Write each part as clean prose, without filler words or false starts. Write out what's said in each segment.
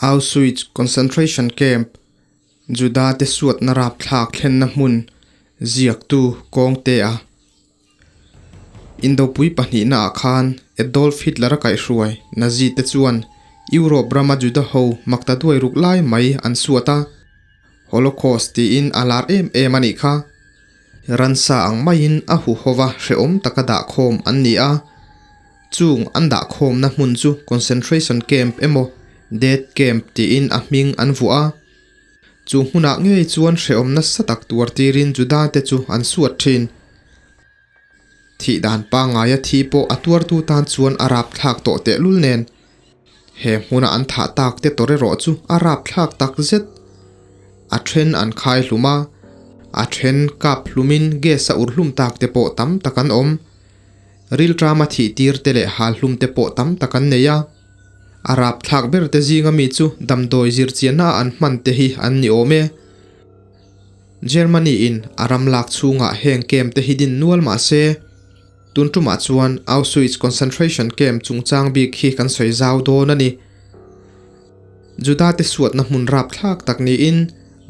Auschwitz concentration camp, Juda te suatna rapthlak thlenna hmun, ziaktu Kawngtea. Indopui pahnihnaah khan Adolf Hitler-a kaihhruai Nazi te chuan Europe rama Juda ho makta duai ruk lai mai an suat a, Holocaust tiin a lar em em a nih kha. Ransa ang maiin a huhova hrehawm taka dahkhawm an ni a. Chung an dahkhawmna hmun chu concentration camp emaw death camp tiin a hming an vuah a. Chu hmunah ngei chuan hrehawm nasa tak tuar tirin Juda te chu an suat thin. Thih dan pangngaia thi pawh a tuartu tan chuan a rapthlak tawh tehlul nen. He hmuna an thah tak te tawr erawh chu a rapthlak tak zet. A then an khai hlum a, a then kap hlumin gas a ur hlum tak te pawh tam tak an awm. Rilṭama thih tir te leh hal hlum te pawh tam tak an nei a. A rapthlak ber te zinga mi chu damdawi zirchianna a an hman te hi an ni awm e. Germany in a ram lak chhungah heng camp te hi din nual mah se, tun tumah chuan Auschwitz concentration camp chungchang bik hi kan sawi zau dawn a ni. Juda te suatna hmun rapthlak tak niin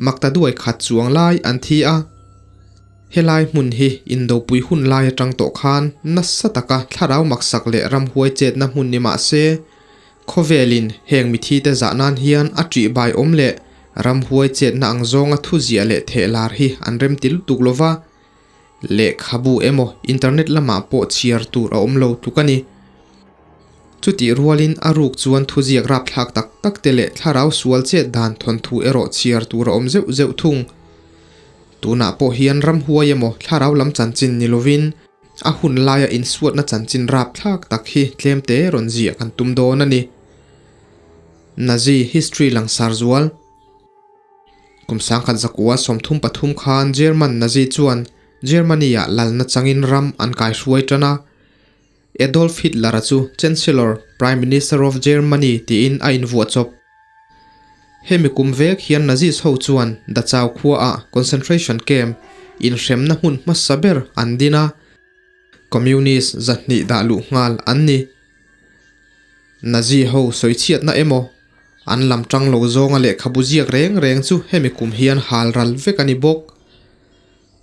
makta duai khat chuang lai an thi a. Helai hmun hi indopui hun lai atang tawh khan nasa taka thlarau maksak leh ramhuai chetna hmun ni mah se, khawvelin heng mithi te zah nan hian a ṭihbai awm leh ramhuai chetna ang zawnga thuziah leh thehlar hi an remti lutuk lo va, lehkhabu emaw internet lamah pawh chhiar tur a awm lo tluk a ni. Chutih rualin a ruk chuan thuziak rapthlak tak tak te leh thlarau sual chet dan thawnthu erawh chhiar tur a awm zeuh zeuh thung. Tunah pawh hian ramhuai emaw thlarau lam chanchin ni lovin a hun laia insuatna chanchin rapthlak tak hi tlemte rawn ziah kan tum dawn a ni. Nazi history langsar zual. Kum sangkhat zakua 33 khan German Nazi chuan Germany-ah lalna changin ram an kaihruai tan a. Adolf Hitler-a chu Chancellor, Prime Minister of Germany tiin a invuah chawp. Hemi kum vek hian Nazis ho chuan Dachau khuaah concentration camp, inhremna hmun hmasa ber an din a, Communist zahnih dah luh nghal an ni. Nazi ho sawichhiatna emaw, an lam tang lo zawnga lehkhabu ziak reng reng chu hemi kum hian hal ral vek a ni bawk.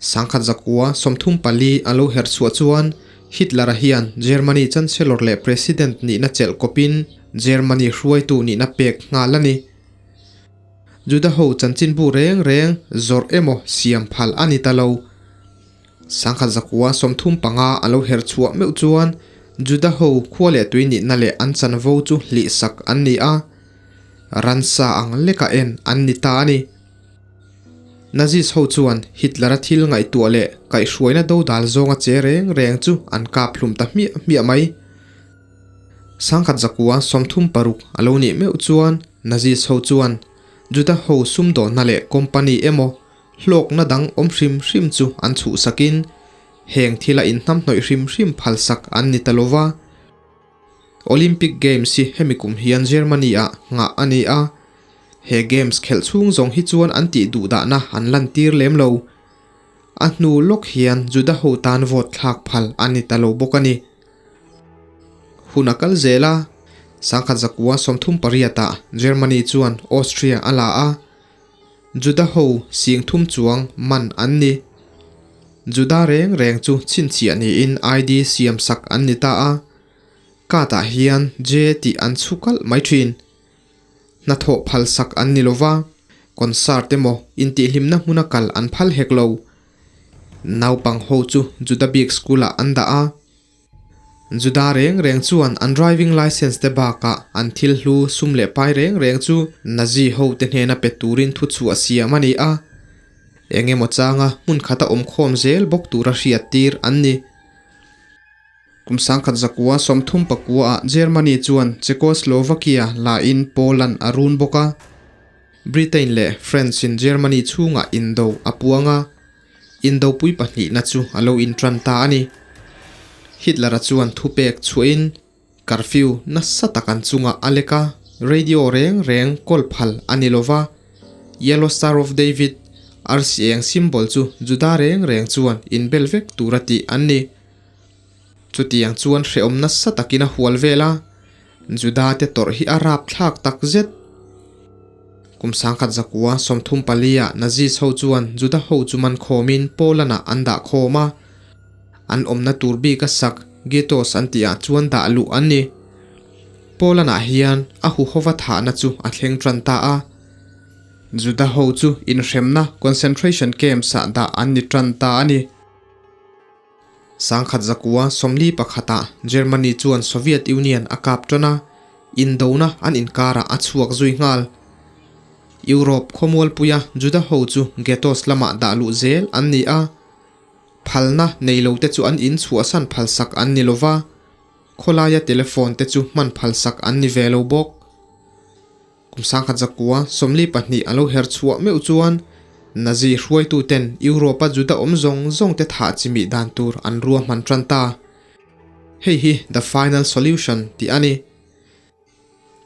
Sangkhat zakua 34 a lo her chhuah chuan Hitler-a hian Germany Chancellor leh President nihna chelh kawpin Germany hruaitu nihna pek nghal a ni. Juda ho chanchinbu reng reng zawrh emaw siam phal a ni ta lo. Sangkhat zakua 35 a lo her chhuah meuh chuan Juda ho khua leh tui nihna leh an chanvo chu hlihsak an ni a, ransa ang leka en an ni ta a ni. Nazis ho chuan Hitler-a thil ngaihtuah leh kaihhruaina dodal zawnga che reng reng chu an kap hlum ta hmiah hmiah mai. Sangkhat zakua 36 a lo nih meuh chuan Nazis ho chuan Juda ho sumdawnna leh company emaw hlawkna dang awm hrim hrim chu an chhuhsakin heng thila inhnamhnawih hrim hrim phalsak an ni ta lova. Olympic Games hi hemi kum hian Germany-ah nghah a ni a, he Games khelh chhung zawng hi chuan an tih duh dahna an lantir lem lo. A hnu lawk hian Juda ho tan vote thlak phal a ni ta lo bawk a ni. Hun a kal zel a, sangkhat zakua 38-ah Germany chuan Austria a la a, Juda ho sing thum chuang man an ni. Juda reng reng chu chhinchhiah niin ID siam sak an ni ta a, card ah hian J tih an chhu kalh mai thin. Hnathawh phal sak an ni lova, concert emaw intihhlimna hmuna kal an phal hek lo. Naupang ho chu Juda bik school ah an dah a. Juda reng reng chuan an driving licence te bakah an thil hlu sum leh pai reng reng chu Nazi ho te hnena pe turin thu chhuah siam a ni a. Eng emaw changa hmun khata awm khawm zel bawk tura hriat tir an ni. Kum sangkhat zakua 39 ah Germany chuan Czechoslovakia lain Poland a run bawk a. Britain leh France in Germany chhungah indo a puang a. Indopui pahnihna chu a lo intran ta a ni. Hitler-a chuan thupek chhuahin curfew nasa tak an chungah a lek a, radio reng reng kawl phal a ni lo va, Yellow Star of David, arsi eng symbol chu Juda reng reng chuan inbel vek tura tih an ni. Chutiang chuan hrehawm nasa takin a hual vel a, Juda te tawrh hi a rapthlak tak zet. Kum 1934 ah Nazis ho chuan Juda ho chu man khawmin Poland ah an dah khawm a. An awmna tur bik a sak ghettos an tih ah chuan dah luh an ni. Poland ah hian a huhova thahna chu a thleng tan ta a. Juda ho chu inhremna concentration camps ah dah an ni tan ta a ni. 1941 ah Germany chuan Soviet Union a kap tan a, indona an inkarah a chhuak zui nghal. Europe khawmualpuia Juda ho chu ghettos lamah dah luh zel an ni a, phalna nei lo te chu an in chhuahsan phalsak an ni lova, khawlaia telephone te chu hman phalsak an ni ve lo bawk. Kum 1942 a lo her chhuah meuh chuan Nazi hruaituten Europe-a Juda awm zawng zawngte thah chimih dan tur an ruahman tan ta. Hei hi The Final Solution tih a ni.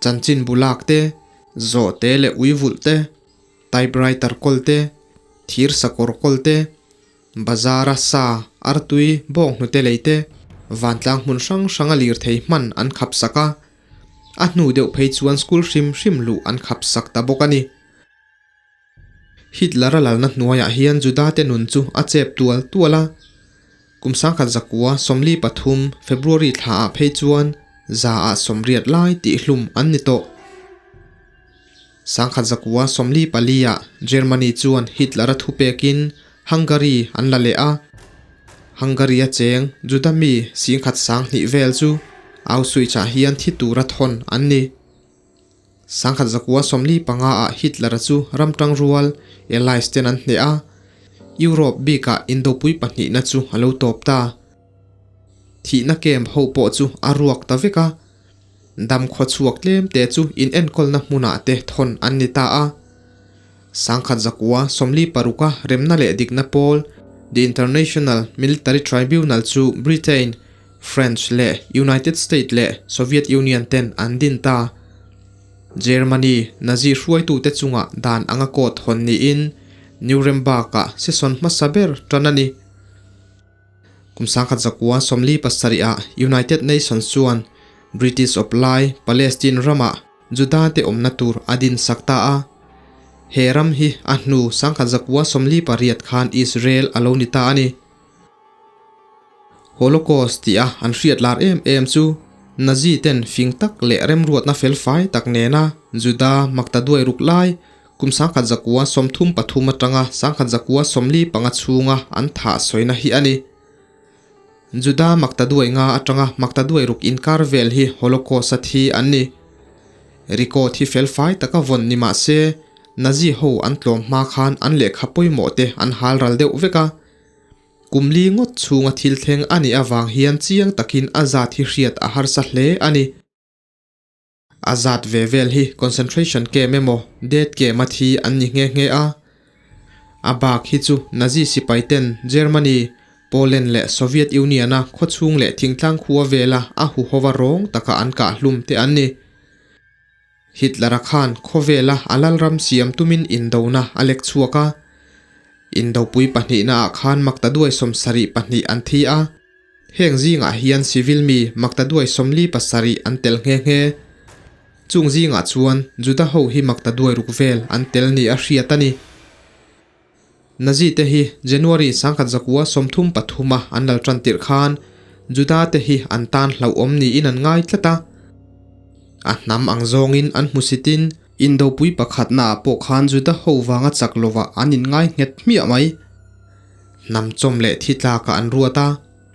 Chanchin bu lak te, zawhte leh ui vulh te, typewriter kawl te, thir sakawr kawl te, Bazar-a sa, artui, bawnghnute lei te, vantlang hmun hrang hranga lirthei hman an khap sak a, a hnu deuh phei chuan school hrim hrim luh an khap sak ta bawk a ni. Hitler-a lalna hnuaiah hian Juda-te nun chu a chep tual tual a, kum 1943 February thlaah phei chuan zaah 80 lai tihhlum an ni tawh. 1944 ah Germany chuan Hitler-a thupekin Hungary an la leh a. Hungary-a cheng Juda mi 200,000 vel chu Auschwitz-ah hian thi tura thawn an ni. 1945 ah Hitler-a chu ram tangrual Allies ten an hneh a, Europe bikah Indopui pahnihna chu a lo tawp ta. Thihna camp ho pawh chu a ruak ta vek a. Dam khawchhuak tlem te chu inenkawlna hmunah te thawn an ni ta a. 1946 a remna leh dikna pawl The International Military Tribunal chu Britain, French leh United State leh Soviet Union ten an din ta. Germany Nazi hruaitute chungah dan anga court hawn niin Nuremberg-ah session hmasa ber tan a ni. Kum 1947 ah United Nations chuan British awp lai Palestine ramah Juda te awmna tur a din sak ta a. He ram hi a hnu 1948 khan Israel a lo ni ta a ni. Holocaust tih a an hriat lar em em chu Nazi ten fing tak leh remruatna felfai tak nena Juda makta duai ruk lai Kum 1933 atanga 1945 chhunga an thah sawina hi a ni. Juda makta duai nga atanga makta duai ruk inkar vel hi Holocaust-a thi an ni. Record hi felfai taka vawn ni mah se, Nazi ho an tlawm hma khan an lehkha pawimawh te an hal ral deuh vek a. Kum li ngawt chhunga thil thleng a nih avang hian chiang takin a zat hi hriat a harsa hle a ni. A zat ve vel hi concentration camp emaw death camp a thi an ni nghe nghe a. A bak hi chu Nazi sipai ten Germany, Poland leh Soviet Union a khawchhung leh thingtlang khua vela a huhova rawng taka an kah hlum te an ni. Hitler-a khan khawvela a lalram siam tumin indona a lek chhuak a. Indopui pahnihna ah khan makta duai 72 an thi a. Heng zingah hian civil mi makta duai 47 an tel nghe nghe. Chung zingah chuan Juda ho hi makta duai ruk vel an tel ni a hriat a ni. Nazi te hi January 1933 a an lal tan tirh khan Juda te hi an tan hlauhawm niin an ngai tlat a. A hnam ang zawngin an hmusitin Indopui pakhatnaah pawh khan Juda ho vanga chak lovah an inngai nghet hmiah mai. Hnam chawm leh thi tlakah an ruat a,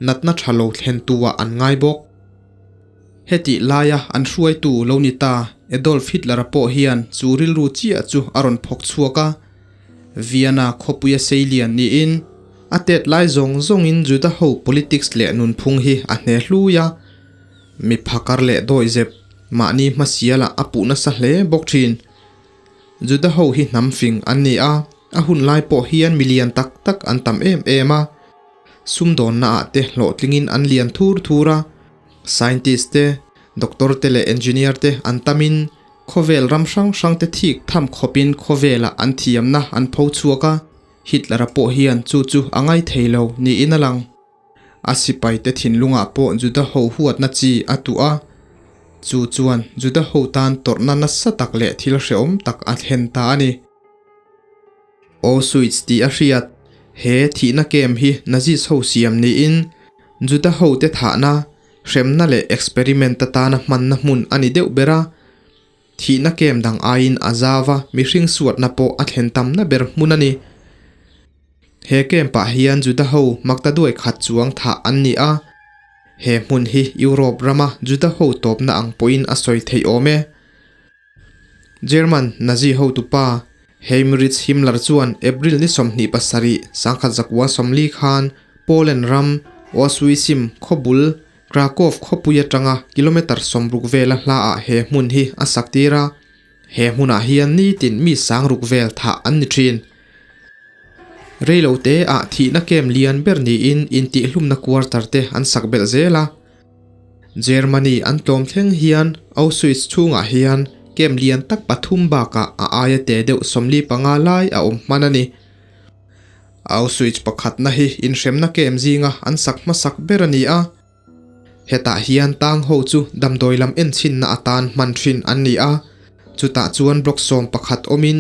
natna tha lo thlentu-ah an ngai bawk. Hetih laia an hruaitu lo ni ta Adolf Hitler-a pawh hian chu rilru chiah chu a rawn phawk chhuak a. Vienna khawpuia seilian niin a tet lai zawng zawngin Juda ho politics leh nunphung hi a hne hlui a. Mi phakar leh dawihzep mahni hmasialah a puh nasa hle bawk thin. Juda ho hi hnam fing an ni a, a hun lai pawh hian mi lian tak tak an tam em em a. Sumdawnna ah te hlawhtlingin an lian thur thur a, scientist te, doctor te leh engineer te an tamin khawvel ram hrang hrang te thik tham khawpin khawvelah an thiamna an pho chhuak a, Hitler-a pawh hian chu chu a ngai thei lo niin a lang. A sipaite thinlungah pawh Juda ho huatna chi a tuh a. Chu chuan Juda ho tan tawrhna nasa tak leh thil hrehawm tak a thlen ta a ni. Auschwitz tih a hriat. He thihna camp hi Nazis ho siam niin Juda hote thahna, hremna leh experiment atana hmanna hmun a ni deuh ber a. Thihna camp dang aiin a zau a, mihring suatna pawh a thlen tamna ber hmun a ni. He camp ah hian Juda ho makta duai khat chuang thah an ni a. He hmun hi Europe rama Juda ho tawpna ang pawhin a sawi theih awm e. German Nazi hotupa Heinrich Himmler chuan April ni 27, 1940 khan Poland ram Oswiecim khawbul Krakow khawpui atanga kilometre 60 vela hlaah he hmun hi a sak tir a, he hmunah hian nitin mi 6000 vel thah an ni thin. Reilote ah thihna kem lian ber niin intihhlumna quarter te an sak belh zel a. Germany an tlawm thleng hian Auschwitz chhungah hian camp lian tak pathum bakah a aia te deuh 45 lai a awm hman a ni. Auschwitz pakhatna hi inhremna camp zinga an sak hmasak ber a ni a. Hetah hian tang ho chu damdawi lam enchhinna atan hman thin an ni a, chutah chuan block 11 awmin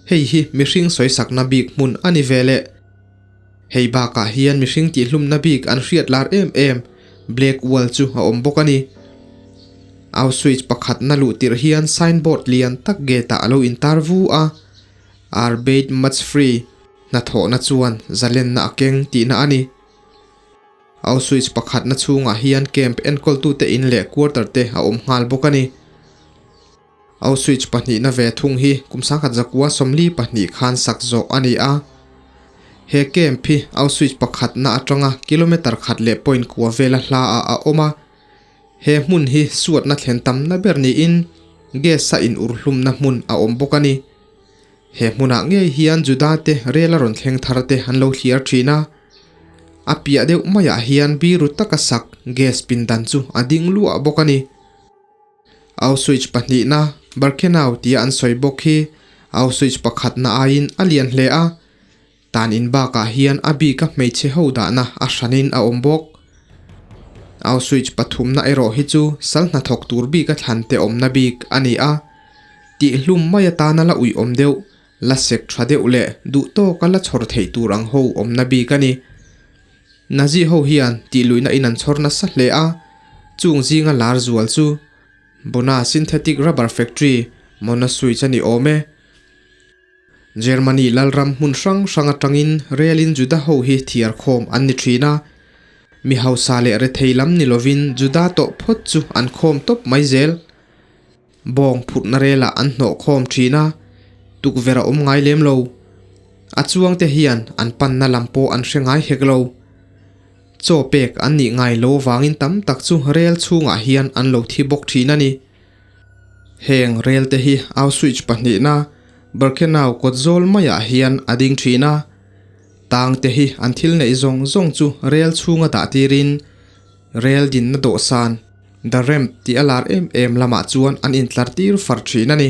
hei hi mihring sawisakna bik hmun a ni ve leh. Hei bakah hian mihring tihlumna bik an hriat lar em em Black Wall chu a awm bawk a ni. Auschwitz pakhatna luh tirh hian signboard lian tak gate ah a lo intar vu a, Arbeit macht frei, hnathawhna chuan zalenna a keng tihna a ni. Auschwitz pakhatna chhungah hian camp enkawltute in leh quarter te a awm nghal bawk a ni. Auschwitz pahnihna ve thung hi kum 1942 khan sak zawh a ni a. He camp hi Auschwitz pakhatna atanga kilometre khat leh point kua vela hla ah a awm a. He hmun hi suatna thlen tamna ber niin gas a in urhlumna hmun a awm bawk a ni. He hmunah ngei hian Juda te rel a rawn thleng thar te an lo thliar thin a. A piah deuh maiah hian biru taka sak gas pindan chu a ding luah bawk a ni. Auschwitz pahnihna, Birkenau tia an sawi bawk hi Auschwitz pakhatna aiin a lian hle a, tan in bakah hian a bika hmeichhe ho dahna a hranin a awm bawk. Auschwitz pathumna erawh hi chu sal hnathawk tur bika thlan te awmna bik a ni a, tihhlum mai atana la uiawm deuh, la sek tha deuh leh duh tawka la chhawr theih tur ang ho awmna bik a ni. Nazi ho hian tihluihna in an chhawr nasa hle a, chung zinga lar zual chu Buna Synthetic Rubber Factory Monaswitch a ni awm e. Germany lalram hmun hrang hrang atangin rel in Juda ho hi thiar khawm an ni thin a, mi hausa leh rethei lam ni lovin Juda tawh phawt chu an khawm tawp mai zel. Bawng phurhna relah an hnawh khawm thin a, tukverh a awm ngai lem lo. A chuangte hian an panna lam pawh an hre ngai hek lo. Chaw pek an nih ngai lo vangin tam tak chu rel chhungah hian an lo thi bawk thin a ni. Heng rel te hi Auschwitz pahnihna Birkenau kawt zawl maiah hian a ding thin a. Tang te hi an thil neih zawng zawng chu rel chhunga dah tirin rel dinna dawhsan, The Ramp tih a lar em em lamah chuan an intlar tir far thin a ni.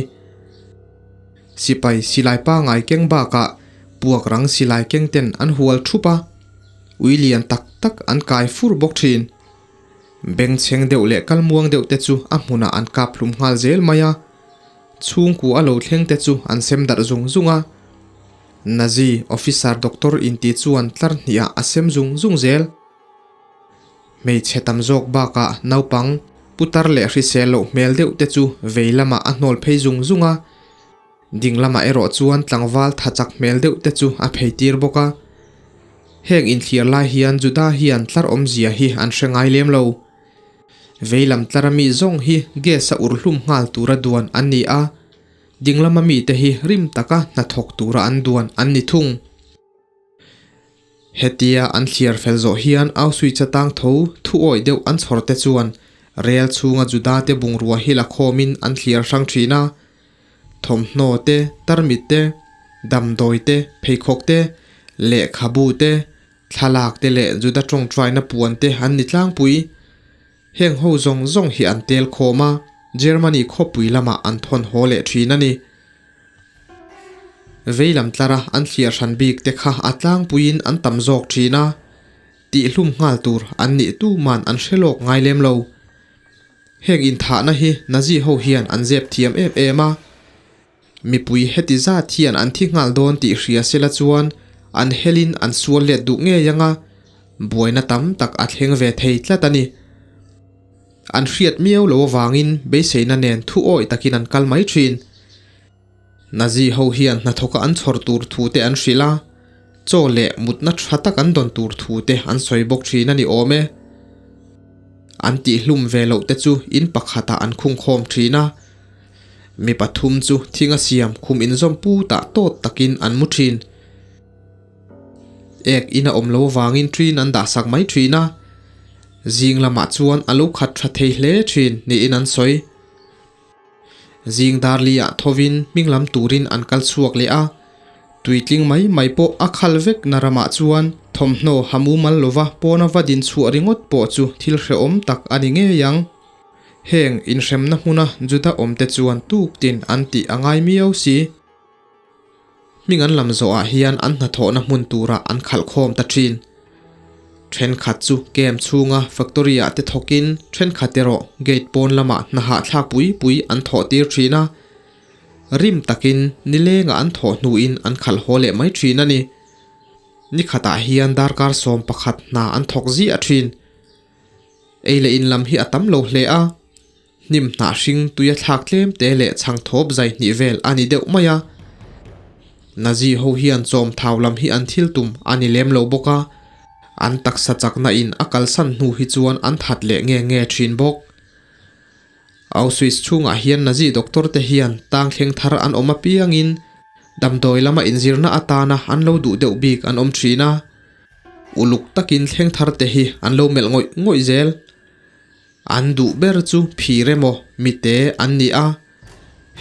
Sipai silai pangai keng bakah puak rang silai keng ten an hual thup a, ui lian tak tak an kai fur bawk thin. Bengchheng deuh leh kalmuang deuh te chu a hmunah an kap hlum nghal zel mai a, chhungkua a lo thleng te chu an sem darh zung zung a. Nazi officer doctor inti chuan tlar hnihah a sem zung zung zel. Hmeichhe tam zawk bakah naupang, putar leh hrisel loh hmel deuh te chu vei lamah a hnawl phei zung zung a, ding lamah erawh chuan tlangval tha chak hmel deuh te chu a phei tir bawk a. Heng inthlir lai hian Juda hian tlar awmzia hi an hre ngai lem lo. Vei lam tlara mi zawng hi gas a urhlum nghal tura duan an ni a, ding lama mite hi rim taka hnathawk tura an duan an ni thung. Hetia an thliar fel zawh hian Auschwitz atang tho thu awih deuh an chhawr te chuan rel chhunga Juda te bungrua hi la khawmin an thliar hrang thin a. Thawmhnaw te, tarmit te, damdawi te, pheikhawk te, lehkhabu te, thlalak te leh Juda tawngtaina puan te an ni tlangpui. Heng ho zawng zawng hi an tel khawm a, Germany khawpui lamah an thawn haw leh thin a ni. Vei lam tlara an thliar hran bik te kha a tlangpuiin an tam zawk thin a, tihhlum nghal tur an nih tuman an hre lawk ngai lem lo. Heng inthahna hi Nazi ho hian an zep thiam em em a. Mipui heti zat hian an thi nghal dawn tih hria sela chuan an helin an sual let duh ngei anga buaina tam tak a thleng ve thei tlat a ni. An hriat miau lo avangin beiseina nen thu awih takin an kal mai thin. Nazi ho hian hnathawka an chhawr tur thu te an hrilh a, chaw leh mutna tha tak an dawn tur thu te an sawi bawk thin a ni awm e. An tihhlum ve loh te chu in pakhatah an khungkhawm thin a, mi pathum chu thinga siam khum inzawm putah tawt takin an mu thin. Ek in a awm lo avangin ṭin an dahsak mai thin a, zing lamah chuan a lo khat tha thei hle thin niin an sawi. Zing darliah thovin hming lam turin an kal chhuak leh a, tuitling mai mai pawh a khal vek na ramah chuan thawmhnaw ha mumal lova pawna va din chhuah ringawt pawh chu thil hrehawm tak a ni ngei ang. Heng inhremna hmuna Juda awmte chuan tuktin an tih a ngai miau si. Hming an lam zawhah hian an hnathawhna hmun turah an khalh khawm ta thin. Thenkhat chu camp chhunga factory ah te thawkin thenkhat erawh gate pawn lamah hna hahthlak pui pui an thawh tir thin a. Rim takin nilengah an thawh hnuin an khalh haw leh mai thin a ni. Nikhatah hian darkar 11 hna an thawk ziah thin. Ei leh in lam hi a tam lo hle a. Hnim hnah hring tuia thlak tlem te leh chhang thawp zai hnih vel a ni deuh mai a. Nazi ho hian chawm thau lam hi an thil tum a ni lem lo bawk a, an taksa chakna in a kalsan hnu hi chuan an that leh nge nge thin bawk. Auschwitz chhungah hian Nazi doctor te hian tang thleng thar an awm apiangin damdawi lama inzirna atana an lo duh deuh bik an awm thin a, uluk takin thleng thar te hi an lo melh ngawih ngawih zel. An duh ber chu phir emaw mite an ni a,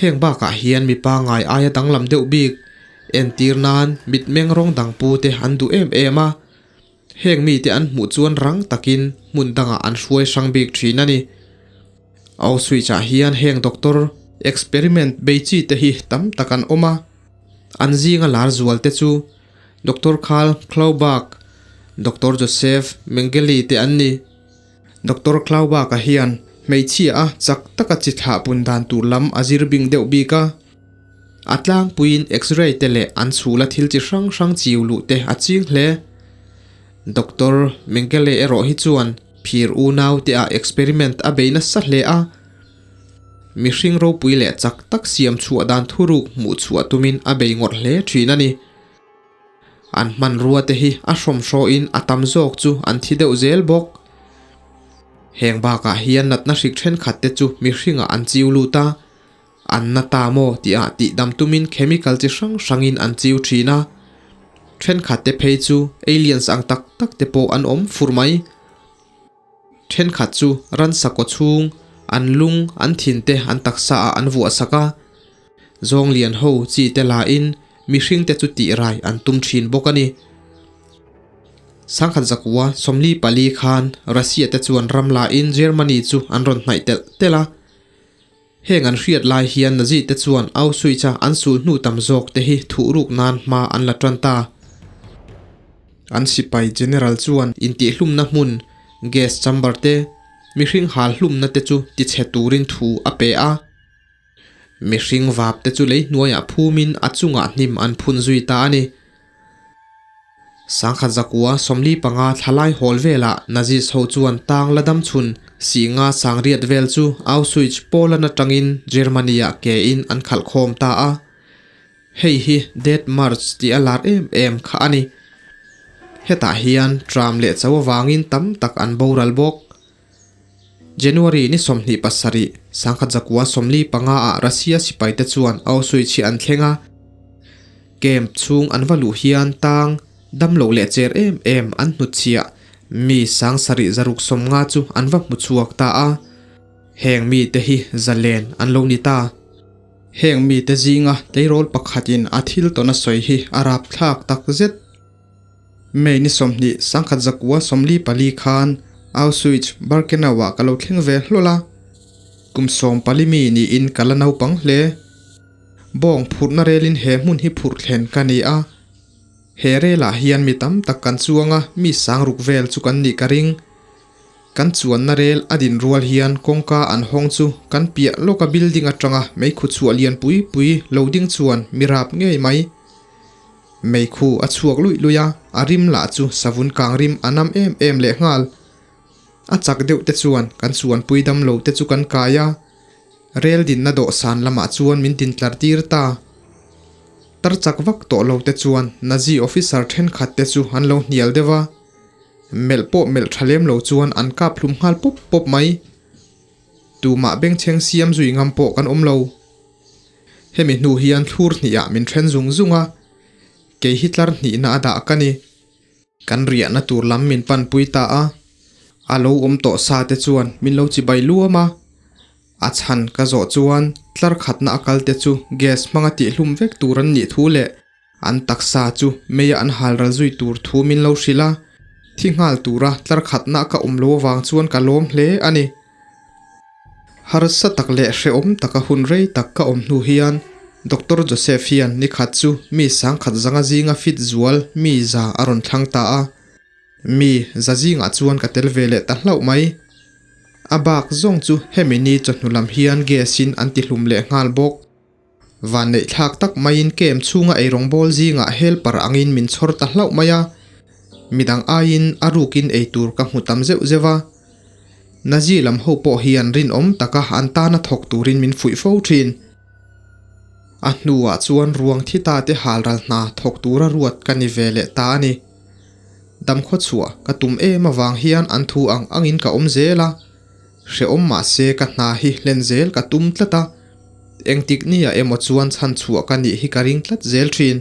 heng bakah hian mi pangngai aia danglam deuh bik entir nan mitmeng rawng dang pu te an duh em em a, heng mite an hmuh chuan rang takin hmun dangah an hruai hrang bik thin a ni. Auschwitz-ah hian heng doctor experiment bei chi te hi tam tak an awm a, an zinga lar zual te chu Doctor Karl Klaubach, Doctor Josef Mengele te an ni. Doctor Klaubach-a hian hmeichhia a chak taka chi thlah pun dan tur lam a zir bing deuh bik a. A tlangpuiin X-ray te leh an chhula thil chi hrang hrang chiu luh te a ching hle. Doctor Mengele erawh hi chuan phir unau te ah experiment a bei nasa hle a. Mihring ropui leh chak tak siam chhuah dan thuruk hmuh chhuah tumin a bei ngawrh hle thin a ni. An hmanrua te hi a hrawmhrawin a tam zawk chu an thi deuh zel bawk. Heng bakah hian natna hrik thenkhat te chu mihringah an chiu lut a, an na ta maw tihah tihdam tumin chemical chi hrang hrangin an chiu thin a. Thenkhat te phei chu aliens ang tak tak te pawh an awm fur mai. Thenkhat chu ransa kaw chhung, an lung, an thin te an taksa ah an vuah sak a. Zawng lian ho chi te la in mihring te chu tih rai an tum thin bawk a ni. Sangkhat zakua 44 khan Russia te chuan ram la in Germany chu an rawn hnaih telh telh a. Heng an hriat lai hian Nazi te chuan Auschwitz a an sul hnu tam zawk te hi thuh ruk nan hma an la tan ta. An sipai general chuan intihhlumna hmun, gas chamber te, mihring hal hlumna te chu tichhe turin thu a pe a. Mihring vap te chu lei hnuaiah phumin a chungah hnim an phun zui ta a ni. Sangkhat zakua 45 thlalai hawl velah Nazis ho chuan tang la dam chhun Singa sangriat vel chu Auschwitz Poland atangin Germany-ah ke in an khalh khawm ta a. Hei hi Death March tih a lar em em kha a ni. Hetah hian tram leh cho avangin tam tak an boral bawk. January ni 27, sangkhat zakua 45 ah Russia sipaite chuan Auschwitz hi an thleng a. Camp chhung an va luh hian tang dam loh leh cher em em an hnutchhiah mi 7650 chu an va hmu chhuak ta a. Heng mite hi zalen an lo ni ta. Heng mite zinga tleirawl pakhatin a thil tawn a sawi hi a rapthlak takzet. May ni 20, sangkhat zakua 44 khan Auschwitz Birkenau-ah ka lo thleng ve hlawl a. Kum 14 mi niin ka la naupang hle. Bawng phurhna relin he hmun hi phurh thlen ka ni a. He relah hian mi tam tak kan chuang a, mi sang ruk vel chu kan nih ka ring. Kan chuanna rel a din rual hian kawngka an hawng chu kan piah lawka building atanga meikhu chhuah lian pui pui lo ding chuan mi rap ngei mai. Meikhu a chhuak luih luih a, a rim lah chu savun kang rim a nam em em lehnghal. A chak deuh te chuan kan chuanpui dam lo te chu kan kai a, rel dinna dawhsan lamah chuan min din tlar tir ta. Tar chak vak tawh lo te chuan Nazi officer thenkhat te chu an lo hnial deuh a, melh pawh melh tha lem lo chuan an kap hlum nghal pawp pawp mai. Tumah bengchheng siam zui ngam pawh kan awm lo. Hemi hnu hian thlur hnihah min then zung zung a, kei hi tlar hnihna a dah ka ni. Kan riahna tur lam min panpui ta a, a lo awm tawh sa te chuan min lo chibai luam a. A chhan ka zawh chuan tlar khatna a kal te chu gas hmanga tihhlum vek tur an nih thu leh an taksa chu meia an hal ral zui tur thu min lo hrilh a. Thi nghal tura tlar khatna ka awm lo avang chuan ka lawm hle a ni. Harsa tak leh hrehawm taka hun rei tak ka awm hnu hian Doctor Joseph hian nikhat chu mi sangkhat zanga zinga fit zual mi za a rawn thlang ta a. Mi za zingah chuan ka tel ve leh ta hlauh mai. A bak zawng chu hemi ni chawhnu lam hian gas in an ti hlum leh nghal bawk. Vanneih thlak tak maiin camp chhunga eirawngbawl zingah helper angin min chhawr ta hlauh mai a, midang aiin a rukin eitur ka hmu tam zeuh zeuh a. Nazi lam ho pawh hian rinawm taka an tana thawk turin min fuih fo thin. A hnuah chuan ruang thi ta te halral hna thawk tura ruat ka ni ve leh ta a ni. Damkhaw chhuah ka tum em avang hian an thu ang angin ka awm zel a. Hrehawm mahse ka hna hi hlen zel ka tum tlat a, engtik nia emaw chuan chhan chhuah ka nih hi ka ring tlat zel thin.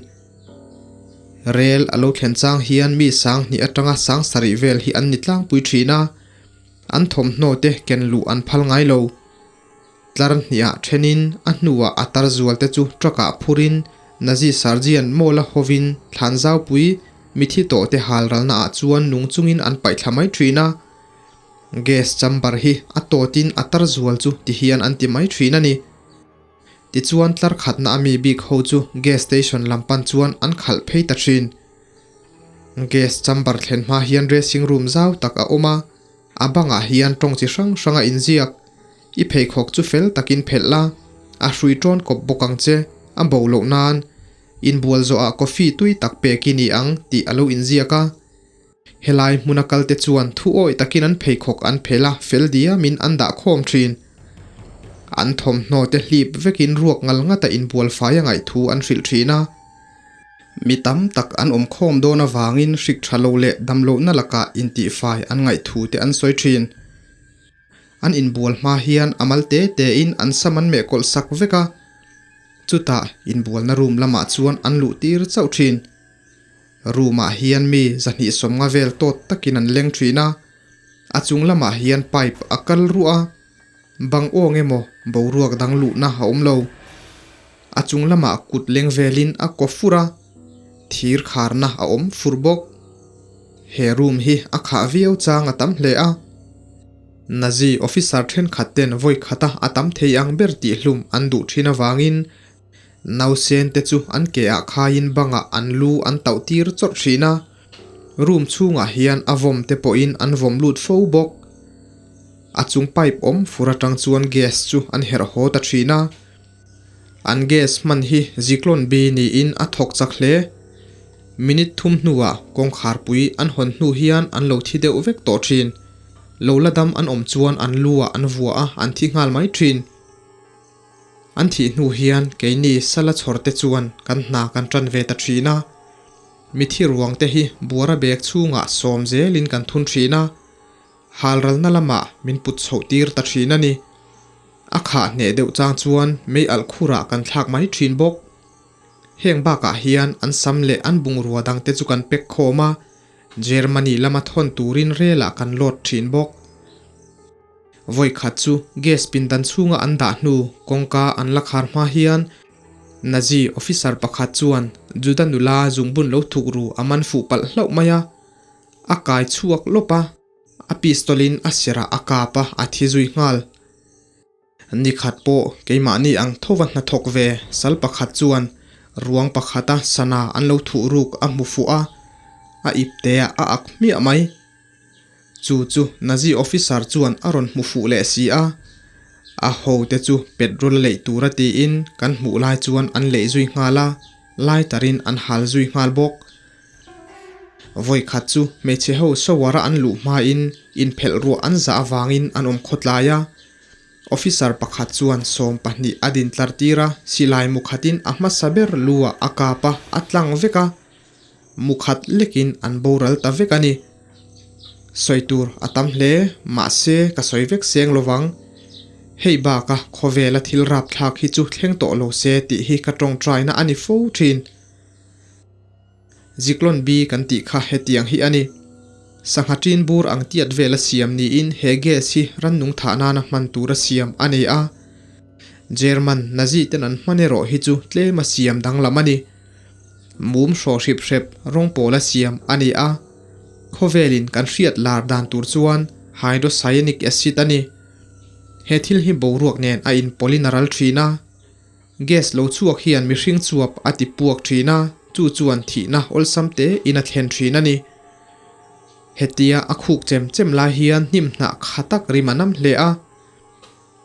Rel a lo thlen chang hian mi sang hnih atanga sang sarih vel hi an ni tlangpui thin a, an thawmhnaw te ken luh an phal ngai lo. Tlar hniah thenin a hnuah a tar zual te chu truck ah phurin Nazi Sergeant Mawla hovin thlan zaupui mithi tawh te hal ralna ah chuan nung chungin an paih thla mai thin a. Gas chamber hi a tawtin a tar zual chu ti hian an ti mai thin a ni. Tichuan tlar khatna a mi bik ho chu gas station lam pan chuan an khalh phei ta thin. Gas chamber thlen hma hian dressing room zau tak a awm a, a bangah hian tawng chi hrang hrang a inziak. I pheikhawk chu fel takin phelh la, a hrui tawn kawp bawk ang che, a bo loh nan. Inbual zawhah coffee tui tak pek i ni ang tih a lo inziak a. Helai hmuna kalte chuan thu awih takin an pheikhawk an phelh a, fel diamin an dah khawm thin. An thawmhnaw te hlip vekin ruak ngal ngata inbual fai a ngaih thu an hrilh thin a. Mi tam tak an awm khawm dawn avangin hrik tha lo leh damlohna lakah intihfai an ngaih thu te an sawi thin. An inbual hma hian a mal te tein an sam an meh kawlh sak vek a, chutah inbualna room lamah chuan an luh tir chauh thin. Room ah hian mi zahnih sawmnga vel tawt takin an leng thin a, a chung lamah hian pipe a kal ruah a, bang awng emaw boruak dang luhna a awm lo. A chung lamah kut leng velin a kaw fur a, thir kharna a awm fur bawk. He room hi a khah viau chang a tam hle a. Nazi officer thenkhat ten vawi khata a tam thei ang ber tihhlum an duh thin avangin Nausen te chu an ke ah khaiin bangah an lu an tauh tir chawrh thin a, room chhungah hian a vawm te pawhin an vawm lut fo bawk. A chung pipe awm fur atang chuan gas chu an herh haw ta thin a, an gas hman hi Zyklon B niin a thawk chak hle. Minute thum hnuah kawngkhar pui an hawn hnu hian an lo thi deuh vek tawh thin. Lo la dam an awm chuan an lu ah an vua a, an thi nghal mai thin. An thih hnu hian keini sala chhawr te chuan kan hna kan tan ve ta thin a. Mithi ruang te hi buara bag chhungah sawm zelin kan thun thin a, halralna lamah min put chhoh tir ta thin a ni. A khah hneh deuh chang chuan mei alh khurah kan thlak mai thin bawk. Heng bakah hian an sam leh an bungrua dang te chu kan pek khawm a, Germany lama thawn turin relah kan load thin bawk. Vawi khat chu gas pindan chhunga an dah hnu kawngka an la khar hma hian Nazi officer pakhat chuan Juda nula zungbun lo thuk ru a man fuh palh hlauh mai a, a kai chhuak lawp a, a pistol in a sirah a kap a, a thi zui nghal. Nikhat pawh keimahni ang thova hnathawk ve sal pakhat chuan ruang pakhata sana an lo thuh ruk a hmu fuh a, a ipte ah a ak hmiah mai. Chu chu Nazi officer chuan a rawn hmu fuh leh si a, a hote chu petrol a leih tura tiin kan hmuh lai chuan an leih zui nghal a, lighter-in an hal zui nghal bawk. Vawi khat chu hmeichhe ho shower a an luh hmain inphelh ruah an zah avangin an awm khawtlai a. Officer pakhat chuan 20 a din tlar tir a, silai mu khatin a hmasa ber lu ah a kap a, a tlang vek a. Mu khat lekin an boral ta vek a ni. Sawi tur a tam hle, mahse ka sawi vek seng lovang. Hei baka khawvela thil rapthlak hi chu thleng tawh lo se tih hi ka tawngtaina a ni fo thin. Ziklon B kan tih kha hetiang hi a ni. Sangha ṭin bur ang tiat vela siam niin he gas hi rannung thah nana hman tura siam a ni a. German Nazi ten an hman erawh hi chu tlema siam danglam a ni. Mum hraw hrip hrep rawng pawla siam a ni a. Khawvelin kan hriat lar dan tur chuan hydrocyanic acid a ni. He thil hi boruak nen a inpawlin a ral ṭhin a. Gas lo chhuak hian mihring chuap a ti puak thin a, chu chuan thihna awlsam te in a thlen thin a ni. Hetia a khuk chem chem lai hian hnim hnah kha tak rim a nam hle a.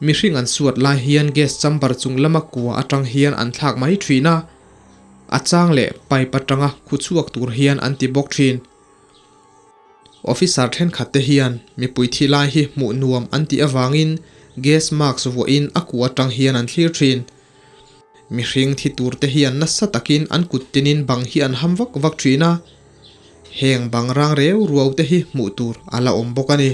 Mihring an suat lai hian gas chamber chung lama kua atang hian an thlak mai thin a, a chang leh pipe atanga khu chhuak tur hian an ti bawk thin. Officer thenkhat te hian mipui thi lai hi hmuh nuam an tih avangin gas mask vuahin a kua atang hian an thlir thin. Mihring thi tur te hian nasa takin an kut tinin bang hi an ham vak vak thin a, heng bang rang reu ruau te hi hmuh tur a la awm bawk a ni.